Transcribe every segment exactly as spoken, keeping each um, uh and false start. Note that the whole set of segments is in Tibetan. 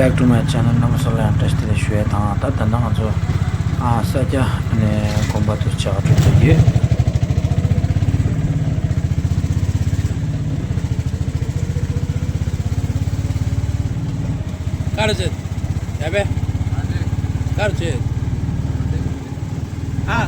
Back to my channel. རྣམ་པ་ཚོ་ལ་ཡང་བཀྲ་ཤིས་བདེ་ལེགས་ཞུ་ཡ་དང་། ད་ད་ལྟ་ང་ཚོ་ཨ་ས་སྐྱ་ནས་དགོན་པ་དུ་ཆ་ག་འགྲོ་འདོད་ཡོད། ཀར་ཅེ། ཡ་བེ། ཀར་ཅེ། ཨ།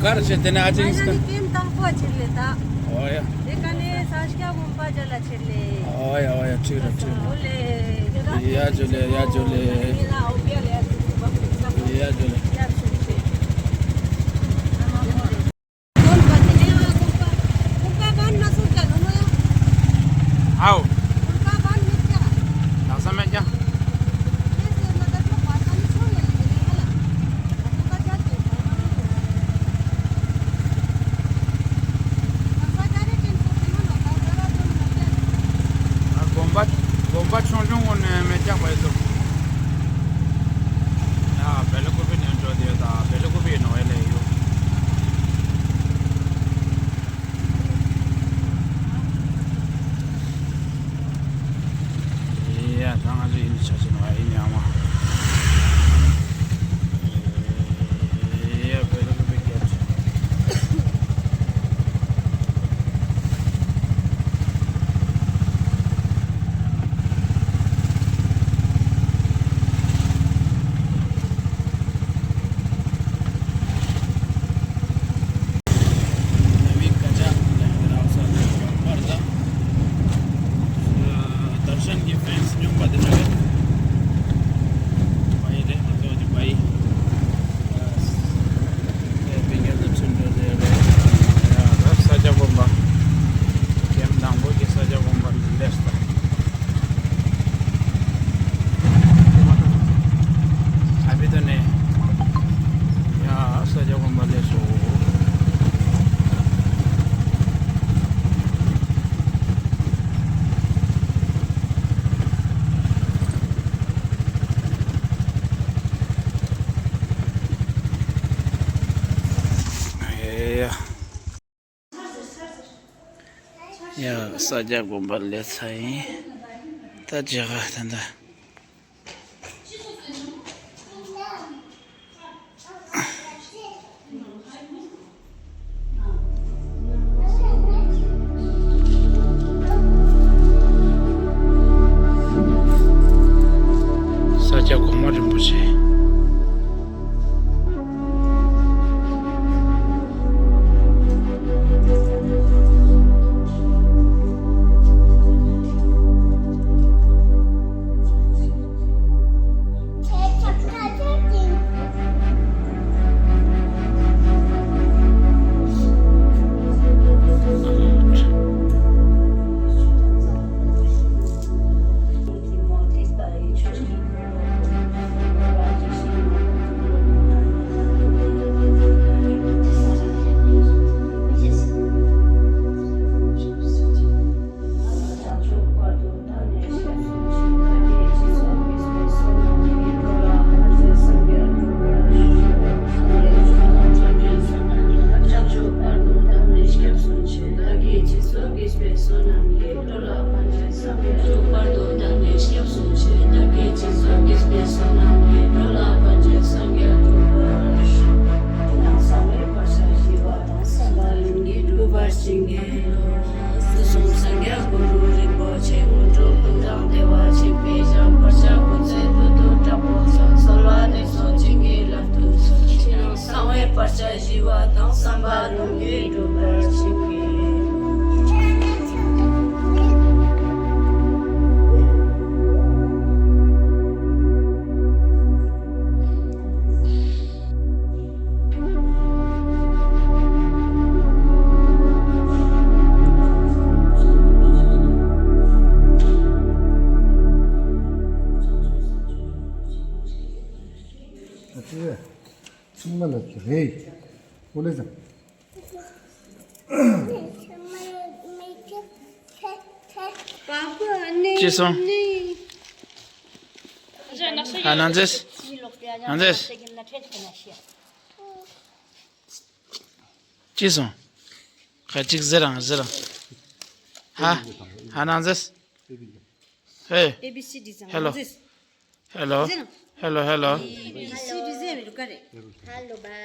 ཀར་ཅེ་དེ་ནས་ཨ་ཅེ་ཨིན་སི་ཀ། ཨོ་ཡ། ཨོ་ཡ། ཅིག་ར་ཅིག་ར། ཡ་ཇོ་ལེ། ཡ་ཇོ་ལེ། ཡ་ཇོ་ལེ། ཨའོ། ལག་ས་མེད་ཀྱང་། དགོན་པ་དགོན་པ་ཆུང་ཆུང་ངོ་ནས་མེད་ཀྱང་བས་སོ། ཡ་བེ་ལ་ཀུ་པི་ནས་འགྲོ་དེ་ད་བེ་ལ་ཀུ་པི་ནོ་ཨེ་ལེ་ཡོ། ཡ་ད་ང་ཚོ་ཡིན་ཆ་ཆེ་ནོ་ཨེ་ཡིན་ཡ་མ། ནེ་ཝི་ཀ་ཅ་ལ་རང་ས་ལ་ཡོད་པར་ད། ཨ། དར་ཤན་གྱི་ཕེན་སི་སྨྱོན་པ་དེ་འདྲ་རེད། བའི་རེད། ང་ཚོ་གི་བའི། ཨ། དེ་བི་གེ་ལ་ཚུན་འགྲོ་དེ་རེད། ཡ་ད་ས་སྐྱ་དགོན་པ། གེམ་དང་པོ་གི་ས་སྐྱ་དགོན་པ་འདི་འདྲས་ད། ཨ་བི་དོ་ནས། ཡ་ས་སྐྱ་དགོན་པ་ལས་སོ། ཡ། ཡ་ས་སྐྱ་དགོན་པ་ལས་ཚ་ཡིན། ད་རྒྱ་གར་ད་ད། ས་སྐྱ་གོང་མ་རིན་པོ་ཆེ། དུས་གསུམ་སངས་རྒྱས་གུ་རུ་རིན་པོ་ཆེ། དངོས་གྲུབ་ཀུན་བདག་བདེ་བ་ཆེན་པོའི་ཞབས། བར་ཆད་ཀུན་སེལ་བདུད་འདུལ་དྲག་པོ་མཆོག། གསོལ་བ་འདེབས་སོ་བྱིན་གྱིས་བརླབ་ཏུ་གསོལ། ཕྱི་ནང་གསང་བའི་བར་ཆད་ཞི་བ་དང་། བསམ་པ་ལྷུན་གྱིས་འགྲུབ་པར་བྱིན་གྱིས། ཚང་མ་ལ་རེད། ཨོ་ལེ་ཟེར། ཅི་སོང་། ཨ་ནང་ཚེས། ཨ་ནང་ཚེས། ཅི་སོང་། ཁ་ཅིག་ཟེར་རང་ཟེར་རང་། ཧ། ཨ་ནང་ཚེས། Hey. A B C design. Hello. This. Hello. Hello, hello. A B C design རུ་ག་རེད། Hello, bye.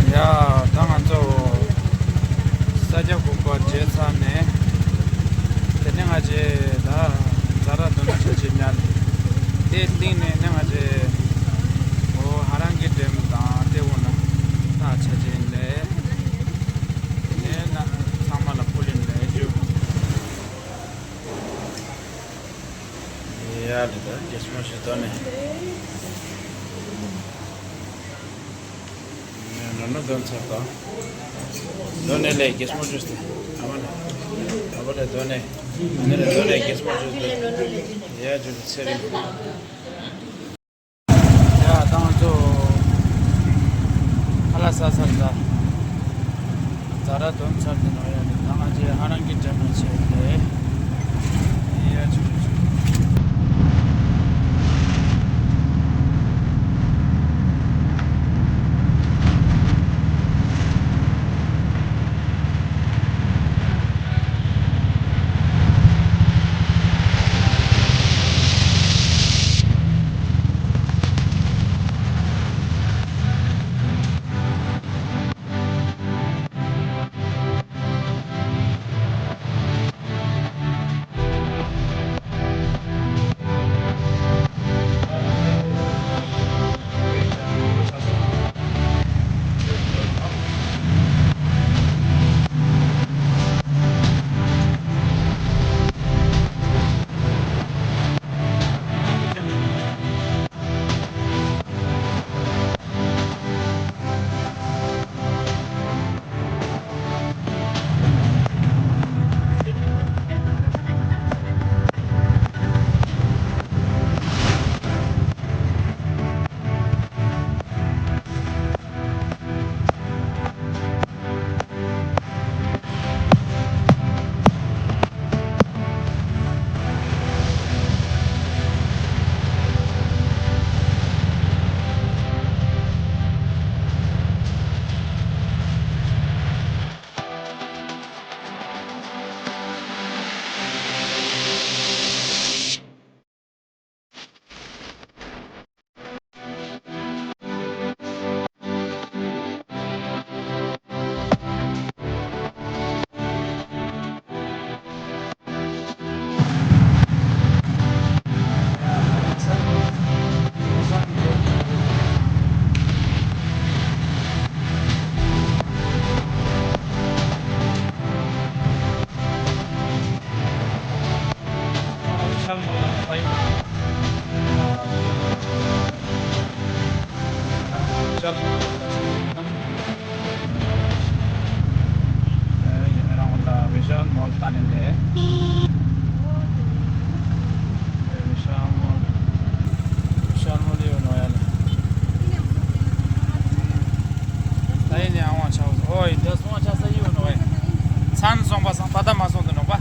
ཡ། ད་ང་ཚོ་ས་སྐྱ་གུང་པ་མཇལ་ཚར་ནས། དེ་ནས་ང་ཚོས་ད་ཛ་ར་དོན་ཆ་ཆེ་ཉལ། དེ་སྟེང་ནས་ནས་ང་ཚོས་འོ་ཧ་རང་གི་འགྲེམ་དང་དེ་འོ་ན་ད་ཆ་ཆེ་ལས། དེ་ནས་ན་ཚང་མ་ལ་ཕུལ་ལིན་ལས་ཞུ། ཡ་ལེ་ད་རྒྱལ་སྨོ་ཞུ་དོ་ནས། ནོ་ནོ་དོན་ཚར་དང་། དོ་ནས་ལས་རྒྱལ་སྨོ་ཞུ་སྟེ། ཨ་མ་ལེ། ཨ་མ་ལེ་དོ་ནས། ཨ་ནེ་ལེ་དོ་ནས་རྒྱལ་སྨོ་ཞུ་སྟེ། ཡ་ཇུ་ལེ་ཚེ་རིང་། ཡ་ད་ང་ཚོ་ཁ་ལག་ཟ་ཚར་ད། ཛ་ར་དོན་ཚར་དེ་ནོ་ཡ་ནི་ད་ང་ཚོས་ཧ་རང་གི་འགྲེམ་ལ་ཆས་ཏེ། ཡ་ཆུ་ཆུ། ཚན་སོང་པ་སང་པ་ད་མ་སོང་དུ་ནོག་པ།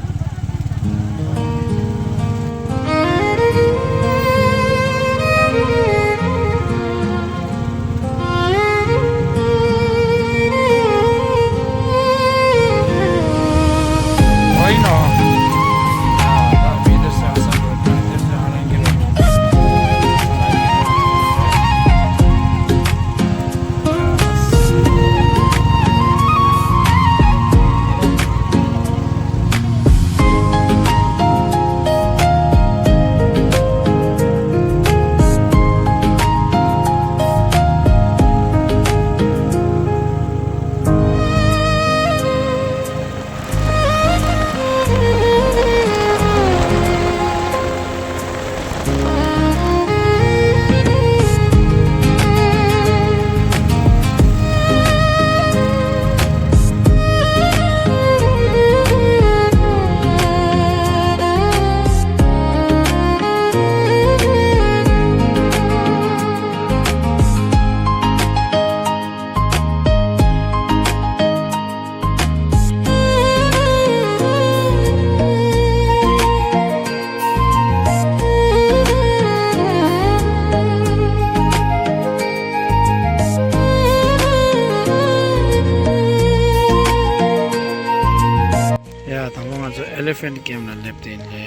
ཡ། དང་པོ་ང་ཚོ་Elephant Camp ལ་སླེབས་ཏེ་ཡིན་ལེ།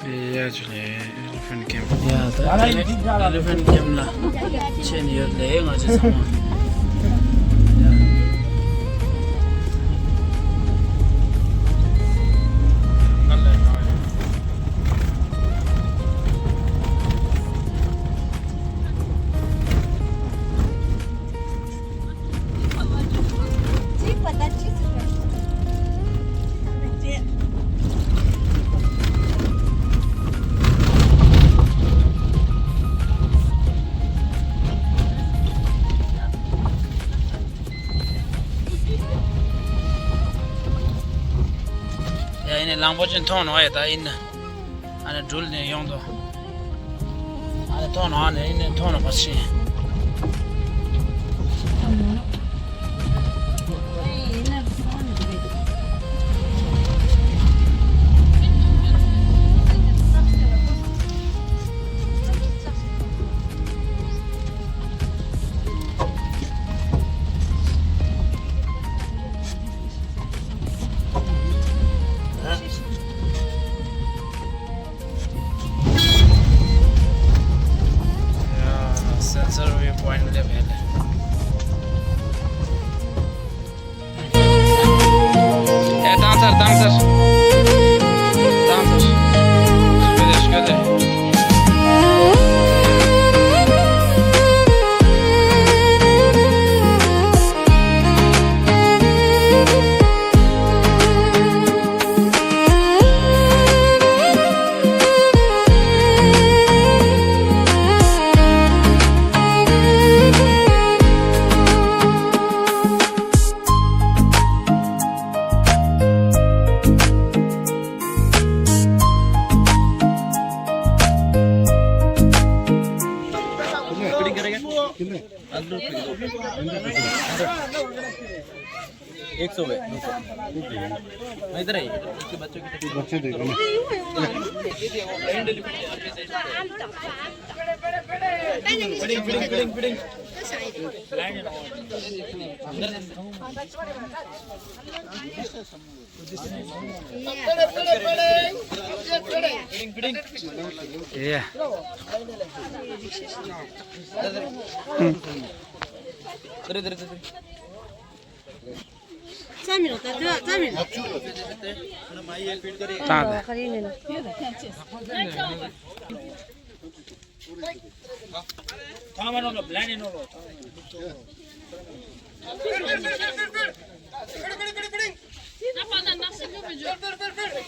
ཡ་ཆུ་ལེ་elephant camp. ཡ་ད་elephant camp ལ་ཆེན་ཡོད་ལེ་ང་ཚོ་ཚང་མ། ཡ་ཡིན་ནས་གླང་པོ་ཆེ་མཐོང་ནོ་ཡ་ད་ཡིན་ན། ཨ་ནི་འགྲུལ་ནས་ཡོང་དོ། ཨ་ནི་མཐོང་ནོ་ཨ་ནི་ཡིན་ནས་མཐོང་ནོ་བ་ཤིང་། Sensor viewpoint ལས་མེད་ལ། ཨེ་བཏང་ཚར་བཏང་ཚར། བཏང་ཚར། སྐྱོ་དེ་སྐྱོ་དེ། एक सौ है। इधर है, इसके बच्चों की बच्चे देखो ना।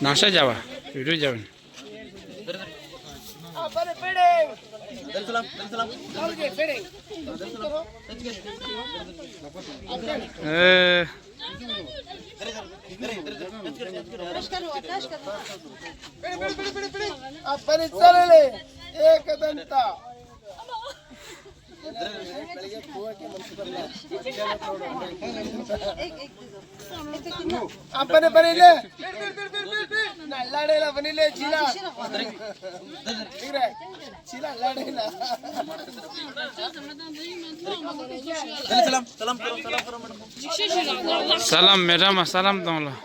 नक्शा जावा, वीडियो जावा। ए। अपने चले ले, एक दंता। अपने बने ले। ना लड़े ला बने ले जिला। ठीक है। जिला लड़े ला। सलाम, सलाम करो, सलाम करो मैडम। सलाम मैडम, सलाम दोनों।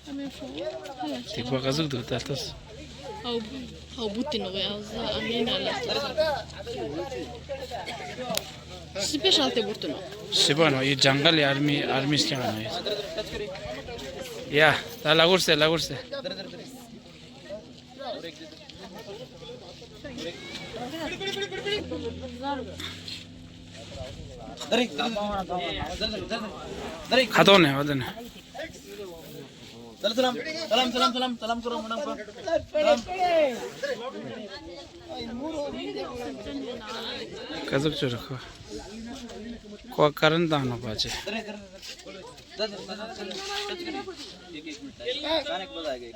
ཐིགས་པ་ག་ཟུག་འདུག་ད་ལྟ། ཨའུ་ཨའུ་བུ་ཏི་ནོ་ཝེ་ཨའུ་ཟ་ཨ་མེ་ན་ལ། སི་པེ་ཤལ་ཏེ་བུར་ཏུ་ནོ། སི་པ་ནོ་ཡི་ཇང་གལ་ཡི་ཨར་མི་ཨར་མི་སྐྱང་ནོ་ཡི། ཡ་ད་ལ་གུར་སེ་ལ་གུར་སེ། ཁ་ཐོག་ནས་འོ་དེ་ནས། चलो सलाम, सलाम, सलाम, सलाम, सलाम करो मैडम को। सलाम। कजब चोर को। को करन दानो बाजे। एक, एक मिनट। अचानक बजा आ गया।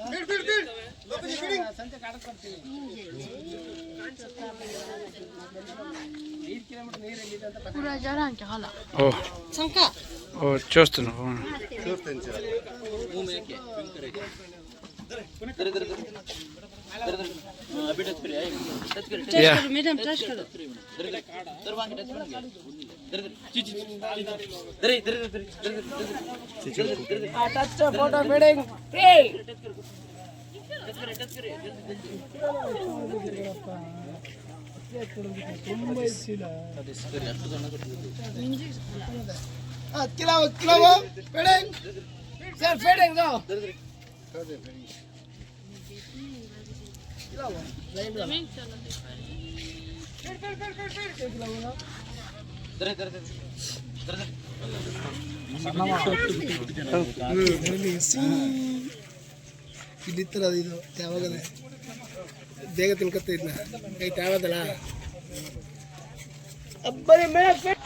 पूरा जा रहा है क्या खाला? ओ। शंका। ओ, चोस्त न। मुंह में क्या? इधर, इधर, इधर। इधर, इधर। हाँ, अभी टच करिए, आइए। टच करिए, टच या। करो, मैडम, टच करो। इधर, इधर। इधर वहाँ के टच करेंगे। Touch the photo fitting. Hey. Ah, kila, kila, fitting. Sir, fitting, no. Kilitara dido, te hago que de que te encanta, ahí te hago de la. Abare mera fe.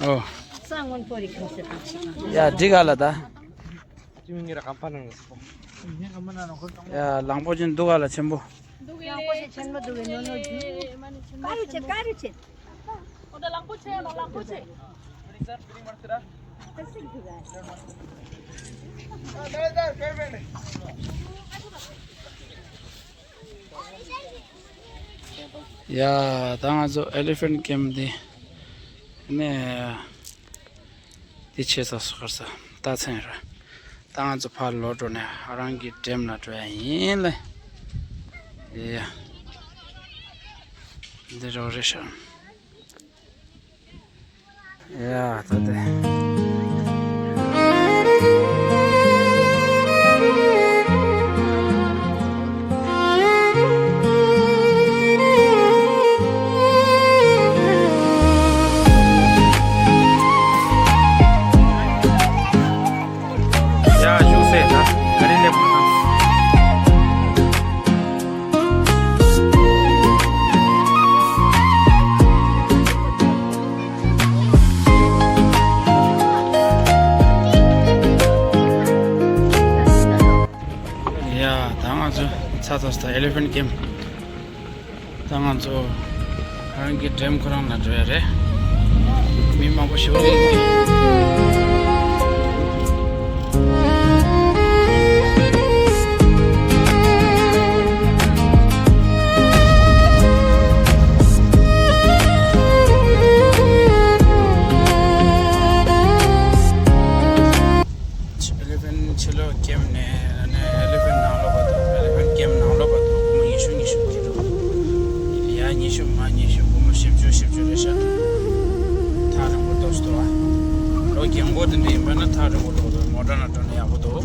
ཨོ། ཡ་འགྲིག་ག་ལ་ད། ཡ་ལང་པོ་ཅན་འདུག་ག་ལ་ཆེན་པོ། ཡ་ད་ང་ཚོ་ཨེ་ལི་ཕེན་ཊི་ཀེམ་འདི་ནས་འདི་ཆེ་ས་སུ་ཁར་ས་ད་ཚན་ར། ད་ང་ཚོ་ཕར་ལོག་འགྲོ་ནས་ཧ་རང་གི་ཌེམ་ལ་འགྲོ་ཡ་ཡིན་ལེ། ཡ་འདི་རོ་རེ་ཤང་། ཡ་ད་དེ། ཡ་བཞུགས་སེ་ད་ག་རེ་སླེབས་དགོས་དང་། ཡ་ད་ང་ཚོ་ཚ་ཚ་ད་ཨེ་ལི་ཕེན་ཊི་ཀེམ། ད་ང་ཚོ་ཧ་རང་གི་ཌེམ་ཁོ་རང་ལ་འགྲོ་ཡ་རེད། མི་མང་པོ་ཞིག་རེད། ཨེ་ལི་ཕེན་ཊི་ཕྱི་ལོགས་ཀེམ་ནས་ཨེ་ལི་ཕེན་ཊི་ནང་ལོགས་བར་དུ། ཨེ་ལི་ཕེན་ཊི་ཀེམ་ནང་ལོགས་བར་དུ་སྒོར་མོ་ཉི་ཤུ་ཉི་ཤུ་བརྒྱབ་འགྲོ། ཡ་ཉི་ཤུ་མ་ཉི་ཤུ་སྒོར་མོ་བཞི་བཅུ་བཞི་བཅུ་རེད་ཤག་ཐག་རིང་པོ་ཏོག་ཙམ་འདུག་ཨ། ལོ་རྒན་གོག་དེ་འདྲ་ཡིན་པ་ན་ཐག་རིང་པོ་འགྲོ་འདུག་མོ་ཊ་ནང་འགྲོ་ན་ཡག་པོ་འདུག